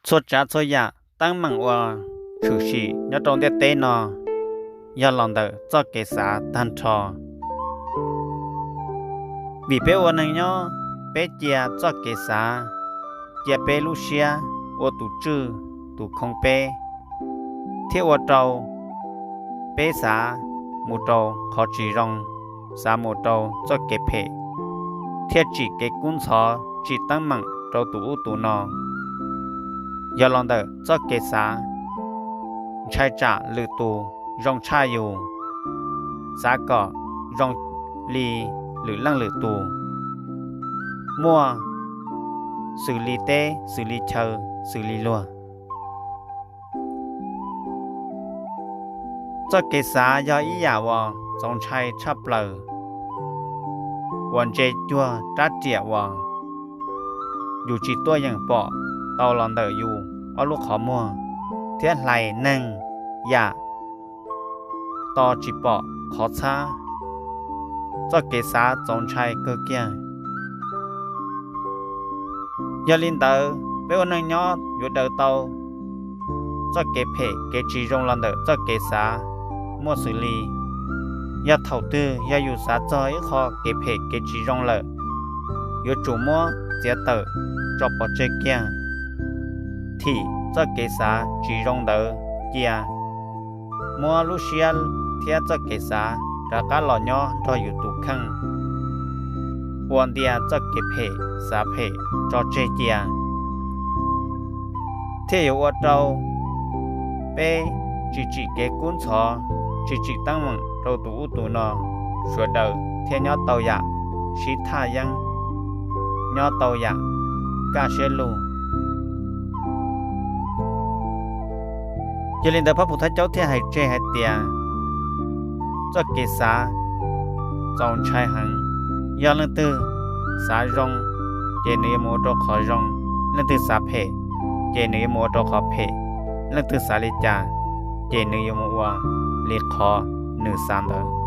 Txhua tsav txhua yam teeb meem uas tshwm sim nyob rau ntiaj teb no yog los ntawm txoj kev xav tag nrho. Vim peb ua neeg nyob, peb cia txoj kev xav, cia peb lub siab ua tus tswj tus khoo peb, thiab ua rau peb xav mus rau qhov tsis zoo, xav mus rau txoj kev phem, thiaj tsim kev kub ntxhov tsim teeb meem rau tus ub tus no. Yog los ntawm txoj kev xav, ntshai tsam lwm tus zoo tshaj yus, xav kom zoo li lwm leej lwm tus, muaj xws li teb xws li chaw xws li luag. Txoj kev xav yog ib yam uas txaus ntshai tshaj plaws, uas ntse cuag rab riam uas yus tsis tuaj yeem pom tau los ntawm yus ob lub qhov muag, thiab hlais neeg yam tos tsis pom qhov txhab. Txoj kev xav txaus ntshai kawg kiag. Yog li ntawd, peb ua neej nyob yuav daws tau txoj kev phem kev tsis zoo los ntawm txoj kev xav muaj xws li: yog thaum twg yog yus xav txog ib qho kev phem kev tsis zoo lawm, yuav tsum muab txiav tawm tso pov tseg kiag, thim txoj kev xav tsis zoo ntawd cia, muab lub siab thiab txoj kev xav rov qab los nyob nrog yus tus kheej, ua ntias txoj kev phem xav phem tso tseg cia, thiaj yuav ua rau peb tsis tsim kev kub ntxhov, tsis tsim teeb meem rau tus ub tus no, sawv daws thiaj nyob tau yam sib thaj yeeb, nyob tau yam kaj siab lug. Yog li ntawd, Phab Pum Thaj Caub thiaj hais tseg hais tias txoj kev xav txaus ntshai heev. Yog leej twg xav zoo, ces nws yuav mus ua rau qhov zoo; leej twg xav phem, ces nws yuav mus ua rau qhov phem; leej twg xav li cas, ces nws yuav mus ua li qhov nws xav ntawd.